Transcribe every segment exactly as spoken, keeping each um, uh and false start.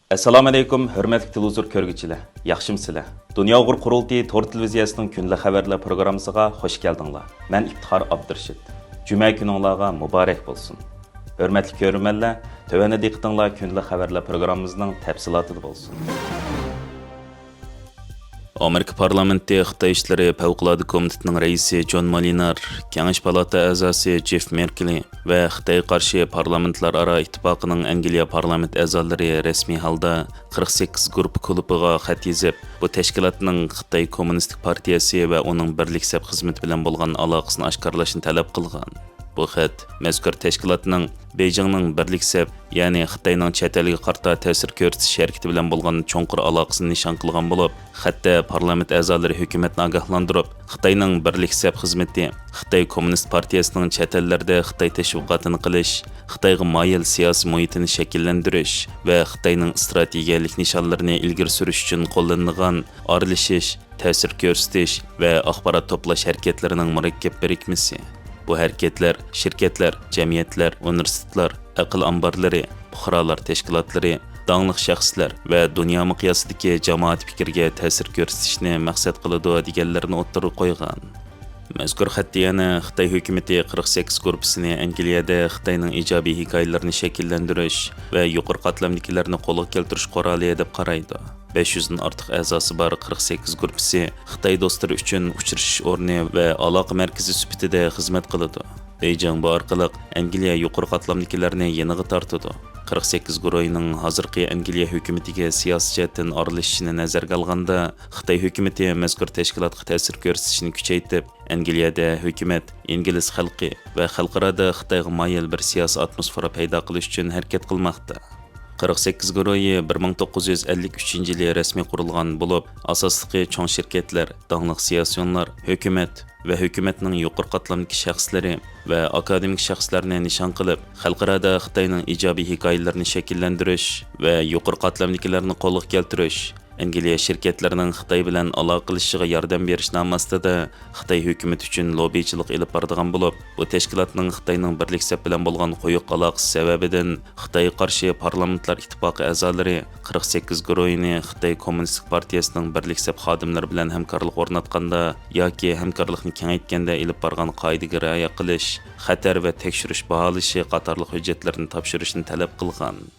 ئەسسالامۇئەلەيكۇم، ھۆرمەتلىك تېلېۋىزور كۆرگۈچىلەر، ياخشىمۇسىلەر؟ دۇنيا ئۇيغۇر قۇرۇلتىيى تور تېلېۋىزىيەسىنىڭ كۈندىلىك خەۋەرلەر پروگراممىسىغا خۇش كەلدىڭلار. مەن ئىپتىخار ئابدۇرېشىت. جۈمە كۈنۈڭلارغا مۇبارەك بولسۇن. ھۆرمەتلىك كۆرۈرمەنلەر، تۆۋەندە دىققىتىڭلار كۈندىلىك خەۋەرلەر پروگراممىمىزنىڭ تەپسىلاتىدا بولسۇن. ئامېرىكا پارلامېنتى خىتاي ئىشلىرى پەۋقۇلئاددە كومىتېتىنىڭ رەئىسى جون مالىنار، كېڭەش پالاتا ئەزاسى جېف مېركلى ۋە خىتايغا قارشى پارلامېنتلار ئارا ئىتتىپاقىنىڭ ئەنگلىيە پارلامېنت ئەزالىرى رەسمىي ھالدا قىرىق سەككىز گۇرۇپپا كۇلۇبىغا خەت يېزىپ، بۇ تەشكىلاتنىڭ خىتاي كوممۇنىستىك پارتىيەسى ۋە ئۇنىڭ بىرلىك سەپ خىزمىتى بىلەن بولغان ئالاقىسىنى ئاشكارىلاشنى تەلەپ قىلغان. بۇ خەت مەزكۇر تەشكىلاتنىڭ بېيجىڭنىڭ بىرلىك سەپ، يەنى خىتاينىڭ چەت ئەلگە قارىتا تەسىر كۆرسىتىش ھەرىكىتى بىلەن بولغان چوڭقۇر ئالاقىسىنى نىشان قىلغان بولۇپ، خەتتە پارلامېنت ئەزالىرى ھۆكۈمەتنى ئاگاھلاندۇرۇپ، خىتاينىڭ بىرلىك سەپ خىزمىتى خىتاي كوممۇنىست پارتىيەسىنىڭ چەت ئەللەردە خىتاي تەشۋىقاتىنى قىلىش، خىتايغا مايىل سىياسىي مۇھىتىنى شەكىللەندۈرۈش ۋە خىتاينىڭ ئىستراتېگىيەلىك نىشانلىرىنى ئىلگىرى سۈرۈش ئۈچۈن قوللىنىدىغان ئارىلىشىش، تەسىر كۆرسىتىش ۋە ئاخبارات توپلاش ھەرىكەتلىرىنىڭ مۇرەككەپ بىرىكمىسى. بۇ ھەرىكەتلەر شىركەتلەر، جەمئىيەتلەر، ئۇنىۋېرسىتېتلار، ئەقىل ئامبارلىرى، پۇقرالار تەشكىلاتلىرى، داڭلىق شەخسلەر ۋە دۇنيا مىقياسىدىكى جامائەت پىكرىگە تەسىر كۆرسىتىشنى مەقسەت قىلىدۇ، دېگەنلىرىنى ئوتتۇرىغا قويغان. مەزكۇر خەتتە يەنە خىتاي ھۆكۈمىتى قىرىق سەككىز گۇرۇپپىسىنى ئەنگلىيەدە خىتاينىڭ ئىجابىي ھېكايىلىرىنى شەكىللەندۈرۈش ۋە يۇقىرى قاتلامدىكىلەرنى قولغا كەلتۈرۈش قورالى دەپ قارايدۇ. بەش يۈزدىن ئارتۇق ئەزاسى بار قىرىق سەككىز گۇرۇپپىسى خىتاي دوستلىرى ئۈچۈن ئۇچرىشىش ئورنى ۋە ئالاقە مەركىزى سۈپىتىدە خىزمەت قىلىدۇ. بېيجىڭ بۇ ئارقىلىق ئەنگلىيە يۇقىرى قاتلامدىكىلەرنى يېنىغا تارتىدۇ. قىرىق سەككىز گۇرۇھىنىڭ ھازىرقى ئەنگلىيە ھۆكۈمىتىگە سىياسىي جەھەتتىن ئارىلىشىشىنى نەزەرگە ئالغاندا، خىتاي ھۆكۈمىتى مەزكۇر تەشكىلاتقا تەسىر كۆرسىتىشنى كۈچەيتىپ، ئەنگلىيەدە ھۆكۈمەت، ئىنگلىز خەلقى ۋە خەلقئارادا خىتايغا مايىل بىر سىياسىي ئاتموسفېرا پەيدا قىلىش ئۈچۈن ھەرىكەت قىلماقتا. قىرىق سەككىز گۇرۇھى بىر مىڭ توققۇز يۈز ئەللىك ئۈچىنچى يىلى رەسمىي قۇرۇلغان بولۇپ، ئاساسلىقى چوڭ شىركەتلەر، داڭلىق سىياسىيونلار، ھۆكۈمەت ۋە ھۆكۈمەتنىڭ يۇقىرى قاتلامدىكى شەخسلىرى ۋە ئاكادېمىك شەخسلەرنى نىشان قىلىپ، خەلقئارادا خىتاينىڭ ئىجابىي ھېكايىلىرىنى شەكىللەندۈرۈش ۋە يۇقىرى قاتلامدىكىلەرنى قولغا كەلتۈرۈش، ئەنگلىيە شىركەتلىرىنىڭ خىتاي بىلەن ئالاقىلىشىشىغا ياردەم بېرىش نامى ئاستىدا خىتاي ھۆكۈمىتى ئۈچۈن لوببىچىلىق ئېلىپ بارىدىغان بولۇپ، بۇ تەشكىلاتنىڭ خىتاينىڭ بىرلىك سەپ بىلەن بولغان قويۇق ئالاقىسى سەۋەبىدىن خىتايغا قارشى پارلامېنتلار ئىتتىپاقى ئەزالىرى قىرىق سەككىز گۇرۇھىنى خىتاي كوممۇنىستىك پارتىيەسىنىڭ بىرلىك سەپ خادىملىرى بىلەن ھەمكارلىق ئورناتقاندا ياكى ھەمكارلىقنى كېڭەيتكەندە ئېلىپ بارغان قائىدىگە رىئايە قىلىش، خەتەر ۋە تەكشۈرۈش باھالىشى قاتارلىق ھۆججەتلىرىنى تاپشۇرۇشنى تەلەپ قىلغان.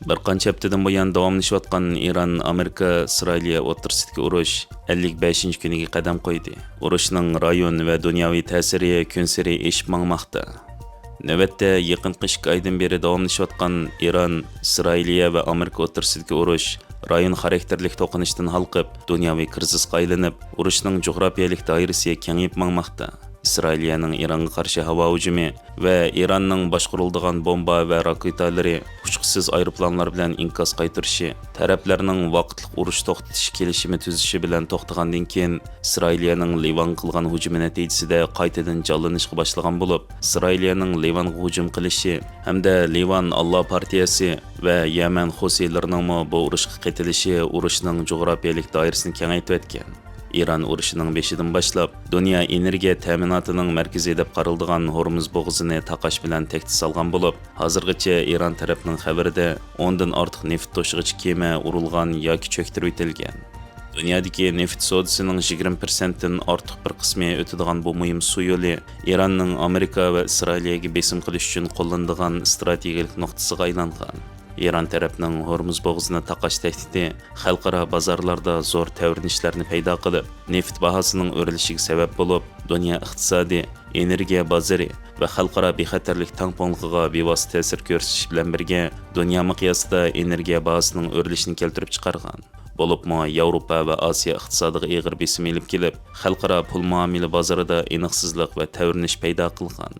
بىر قانچە ھەپتىدىن بۇيان داۋاملىشىۋاتقان ئىران، ئامېرىكا، ئىسرائىلىيە ئوتتۇرىسىدىكى ئۇرۇش ئەللىك بەشىنچى كۈنىگە قەدەم قويدى. ئۇرۇشنىڭ رايون ۋە دۇنياۋى تەسىرى كۈنسېرى ئېشىپ ماڭماقتا. نۆۋەتتە، يېقىنقى ئىككى ئايدىن بېرى داۋاملىشىۋاتقان ئىران، ئىسرائىلىيە ۋە ئامېرىكا ئوتتۇرىسىدىكى ئۇرۇش رايون خاراكتېرلىك توقۇنۇشتىن ھالقىپ، دۇنياۋى كىرىزىسقا ئايلىنىپ، ئۇرۇشنىڭ جۇغراپىيەلىك دائىرىسى كېڭىيىپ ماڭماقتا. ئىسرائىلىيەنىڭ ئىرانغا قارشى ھاۋا ھۇجۇمى ۋە ئىراننىڭ باشقۇرۇلىدىغان بومبا ۋە راكېتالىرى، ئۇچقۇسىز ئايروپىلانلار بىلەن ئىنكاس قايتۇرۇشى، تەرەپلەرنىڭ ۋاقىتلىق ئۇرۇش توختىتىش كېلىشىمى تۈزۈشى بىلەن توختىغاندىن كېيىن، ئىسرائىلىيەنىڭ لىۋانغا قىلغان ھۇجۇمى نەتىجىسىدە قايتىدىن جانلىنىشقا باشلىغان بولۇپ، ئىسرائىلىيەنىڭ لىۋانغا ھۇجۇم قىلىشى ھەمدە لىۋان ئاللا پارتىيەسى ۋە يەمەن خۇسىيلىرىنىڭمۇ بۇ ئۇرۇشقا قېتىلىشى ئۇرۇشنىڭ جۇغراپىيەلىك دائىرىسىنى كېڭەيتىۋەتكەن. ئىران ئۇرۇشىنىڭ بېشىدىن باشلاپ، دۇنيا ئېنېرگىيە تەمىناتىنىڭ مەركىزى دەپ قارىلىدىغان ھورمۇز بوغۇزىنى تاقاش بىلەن تەھدىت سالغان بولۇپ، ھازىرغىچە ئىران تەرەپنىڭ خەۋىرىدە ئوندىن ئارتۇق نېفىت توشۇغۇچ كېمە ئۇرۇلغان ياكى چۆكتۈرۈۋېتىلگەن. دۇنيادىكى نېفىت سودىسىنىڭ يىگىرمە پىرسەنتتىن ئارتۇق بىر قىسمى ئۆتىدىغان بۇ مۇھىم سۇ يولى ئىراننىڭ ئامېرىكا ۋە ئىسرائىلىيەگە بېسىم قىلىش ئۈچۈن قوللىنىدىغان ئىستراتېگىيەلىك نۇقتىسىغا ئايلانغان. ئىران تەرەپنىڭ ھورمۇز بوغۇزىنى تاقاش تەھدىتى خەلقئارا بازارلاردا زور تەۋرىنىشلەرنى پەيدا قىلىپ، نېفىت باھاسىنىڭ ئۆرلىشىگە سەۋەب بولۇپ، دۇنيا ئىقتىسادى، ئېنېرگىيە بازىرى ۋە خەلقئارا بىخەتەرلىك تەڭپۇڭلۇقىغا بىۋاسىتە تەسىر كۆرسىتىش بىلەن بىرگە، دۇنيا مىقياسىدا ئېنېرگىيە باھاسىنىڭ ئۆرلىشىنى كەلتۈرۈپ چىقارغان. بولۇپمۇ ياۋروپا ۋە ئاسىيا ئىقتىسادىغا ئېغىر بېسىم ئېلىپ كېلىپ، خەلقئارا پۇل مۇئامىلە بازىرىدا ئېنىقسىزلىق ۋە تەۋرىنىش پەيدا قىلغان.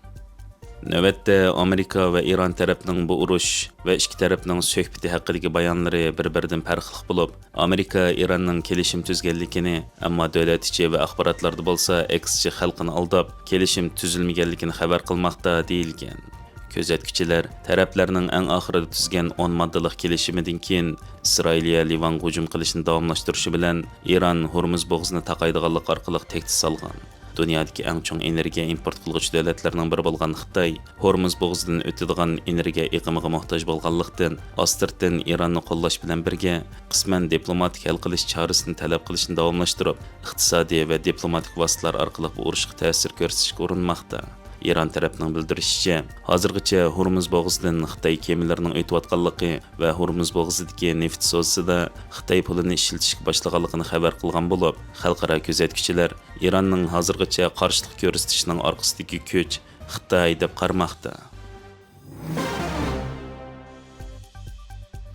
نۆۋەتتە، ئامېرىكا ۋە ئىران تەرەپنىڭ بۇ ئۇرۇش ۋە ئىككى تەرەپنىڭ سۆھبىتى ھەققىدىكى بايانلىرى بىر-بىرىدىن پەرقلىق بولۇپ، ئامېرىكا ئىراننىڭ كېلىشىم تۈزگەنلىكىنى، ئەمما دۆلەت ئىچى ۋە ئاخباراتلاردا بولسا ئەكسىچە خەلقىنى ئالداپ، كېلىشىم تۈزۈلمىگەنلىكىنى خەۋەر قىلماقتا، دېيىلگەن. كۆزەتكۈچىلەر تەرەپلەرنىڭ ئەڭ ئاخىرىدا تۈزگەن ئون ماددىلىق كېلىشىمىدىن كېيىن، ئىسرائىلىيە لىۋانغا ھۇجۇم قىلىشنى داۋاملاشتۇرۇشى بىلەن ئىران ھورمۇز بوغۇزىنى تاقايدىغانلىقى ئارقىلىق تەھدىت سالغان. دۇنيادىكى ئەڭ چوڭ ئېنېرگىيە ئىمپورت قىلغۇچى دۆلەتلەرنىڭ بىرى بولغان خىتاي ھورمۇز بوغۇزىدىن ئۆتىدىغان ئېنېرگىيە ئېقىمىغا موھتاج بولغانلىقتىن، ئاستىرتىن ئىراننى قوللاش بىلەن بىرگە، قىسمەن دىپلوماتىك ھەل قىلىش چارىسىنى تەلەپ قىلىشنى داۋاملاشتۇرۇپ، ئىقتىسادىي ۋە دىپلوماتىك ۋاسىتىلەر ئارقىلىق بۇ ئۇرۇشقا تەسىر كۆرسىتىشكە ئۇرۇنماقتا. ئىران تەرەپنىڭ بىلدۈرۈشىچە، ھازىرغىچە ھورمۇز بوغۇزىدىن خىتاي كېمىلىرىنىڭ ئۆتۈۋاتقانلىقى ۋە ھورمۇز بوغۇزىدىكى نېفىت سودىسىدا خىتاي پۇلىنى ئىشلىتىشكە باشلىغانلىقىنى خەۋەر قىلغان بولۇپ، خەلقئارا كۆزەتكۈچىلەر ئىراننىڭ ھازىرغىچە قارشىلىق كۆرسىتىشىنىڭ ئارقىسىدىكى كۈچ خىتاي دەپ قارىماقتا.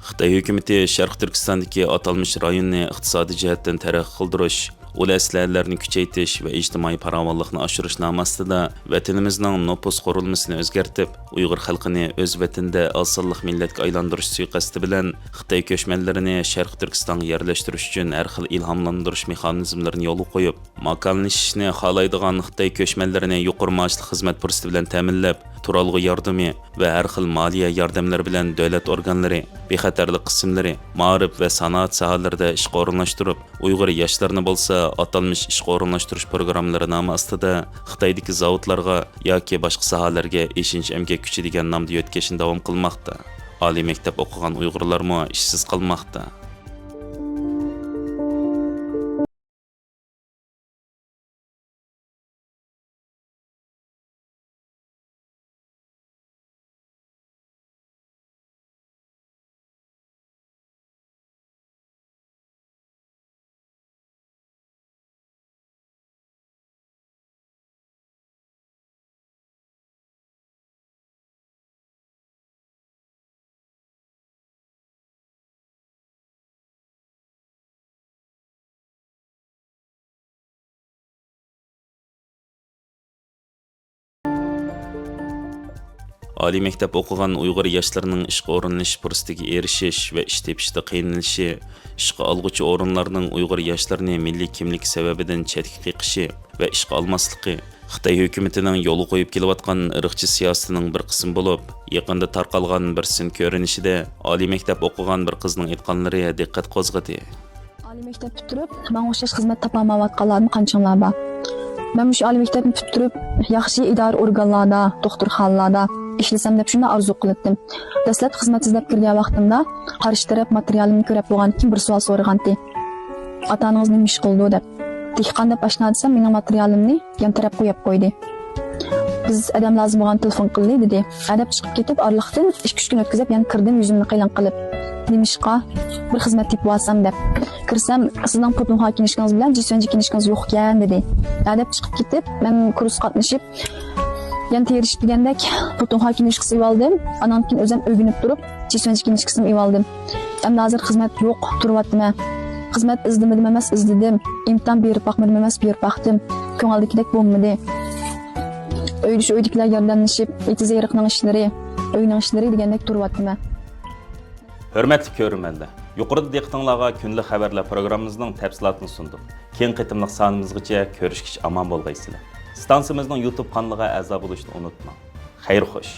خىتاي ھۆكۈمىتى شەرقىي تۈركىستاندىكى ئاتالمىش رايوننى ئىقتىسادىي جەھەتتىن تەرەققىي قىلدۇرۇش، ئۇل ئەسلىھەلەرنى كۈچەيتىش ۋە ئىجتىمائىي پاراۋانلىقنى ئاشۇرۇش نامى ئاستىدا ۋەتىنىمىزنىڭ نوپۇس قۇرۇلمىسىنى ئۆزگەرتىپ، ئۇيغۇر خەلقىنى ئۆز ۋەتىنىدە ئاز سانلىق مىللەتكە ئايلاندۇرۇش سۇيىقەستى بىلەن خىتاي كۆچمەنلىرىنى شەرقىي تۈركىستانغا يەرلەشتۈرۈش ئۈچۈن ھەر خىل ئىلھاملاندۇرۇش مېخانىزملىرىنى يولغا قويۇپ، ماكانلىشىشنى خالايدىغان خىتاي كۆچمەنلىرىنى يۇقىرى مائاشلىق خىزمەت پۇرسىتى بىلەن تەمىنلەپ، تۇرالغۇ ياردىمى ۋە ھەر خىل مالىيە ياردەملىرى بىلەن دۆلەت ئورگانلىرى، بىخەتەرلىك قىسىملىرى، مائارىپ ۋە سانائەت ساھەلىرىدە ئىشقا ئورۇنلاشتۇرۇپ، ئۇيغۇر ياشلىرىنى بولسا ئاتالمىش ئىشقا ئورۇنلاشتۇرۇش پروگراممىلىرى نامى ئاستىدا خىتايدىكى زاۋۇتلارغا ياكى باشقا ساھەلەرگە ئېشىنچ ئەمگەك كۈچى دېگەن نامدا يۆتكەشنى داۋام قىلماقتا. ئالىي مەكتەپ ئوقۇغان ئۇيغۇرلارمۇ ئىشسىز قالماقتا. ئالىي مەكتەپ ئوقۇغان ئۇيغۇر ياشلىرىنىڭ ئىشقا ئورۇنلىشىش پۇرسىتىگە ئېرىشىش ۋە ئىش تېپىشتا قىينىلىشى، ئىشقا ئالغۇچى ئورۇنلارنىڭ ئۇيغۇر ياشلىرىنى مىللىي كىملىكى سەۋەبىدىن چەتكە قېقىشى ۋە ئىشقا ئالماسلىقى خىتاي ھۆكۈمىتىنىڭ يولغا قويۇپ كېلىۋاتقان ئىرقچى سىياسىتىنىڭ بىر قىسمى بولۇپ، يېقىندا تارقالغان بىر سىن كۆرۈنۈشىدە ئالىي مەكتەپ ئوقۇغان بىر قىزنىڭ ئېيتقانلىرى دىققەت قوزغىدى. ئالىي مەكتەپ پۈتتۈرۈپ، ماڭا ئوخشاش خىزمەت تاپالمايۋاتقانلاردىن قانچىڭلار بار؟ مەن مۇشۇ ئالىي مەكتەپنى پۈتتۈرۈپ، ياخشى ئىدارە ئورگانلاردا، دوختۇرخانىلاردا ئىشلىسەم دەپ شۇنداق ئارزۇ قىلاتتىم. دەسلەپتە خىزمەت ئىزدەپ كىرگەن ۋاقتىمدا قارشى تەرەپ ماتېرىيالىمنى كۆرۈپ بولغاندىن كېيىن بىر سوئال سورىغانتى. «ئاتا-ئانىڭىز نېمە ئىش قىلىدۇ؟» دەپ. «دېھقان» دەپ ئاشنا دېسەم، مېنىڭ ماتېرىيالىمنى يان تەرەپ قويۇپ قويدى. «بىز ئادەم لازىم بولغان تېلېفون قىلدى» دېدى. ھە دەپ چىقىپ كېتىپ، ئارىلىقتىن ئىككى-ئۈچ كۈن ئۆتكۈزۈپ يەنە كىردىم يۈزۈمنى قېلىڭ قىلىپ. «نېمىشقا؟ بىر خىزمەت تېپىۋالسام» دەپ. كىرسەم، «سىزنىڭ پۇتۇڭخۇا كىنىشكىڭىز بىلەن جىسۈەنجى كىنىشكىڭىز يوقكەن» دېدى. ھە دەپ چىقىپ كېتىپ، مەن كۇرسقا قاتنىشىپ، يەنە تىرىشىپ دېگەندەك پۇتۇڭخۇا كىنىشكىسى ئېلىۋالدىم. ئانىڭدىن كېيىن ئۆزۈم ئۆگىنىپ تۇرۇپ، جىسۈەنجى كىنىشكىسىنى ئېلىۋالدىم. ئەمدى ھازىر خىزمەت يوق، تۇرۇۋاتىمەن. خىزمەت ئىزدىمىدىم ئەمەس، ئىزدىدىم. ئىمتىھان بېرىپ باقمىدىم ئەمەس، بېرىپ باقتىم. كۆڭۈلدىكىدەك بولمىدى. ئۆيدە شۇ ئۆيدىكىلەر ياردەملىشىپ، ئېتىز-ئېرىقنىڭ ئىشلىرى، ئۆينىڭ ئىشلىرى دېگەندەك تۇرۇۋاتىمەن. ھۆرمەتلىك كۆرۈرمەنلەر، يۇقىرىدا دىققىتىڭلارغا كۈندىلىك خەۋەرلەر پروگراممىمىزنىڭ تەپسىلاتىنى سۇندۇق. كېيىنكى قېتىملىق سانىمىزغىچە كۆرۈشكىچە ئامان بولغايسىلەر. ستانسىمىزنىڭ يۇتۇب قانىلىغا ئەزا بولۇشنى ئۇنتۇماڭ. خەير خوش.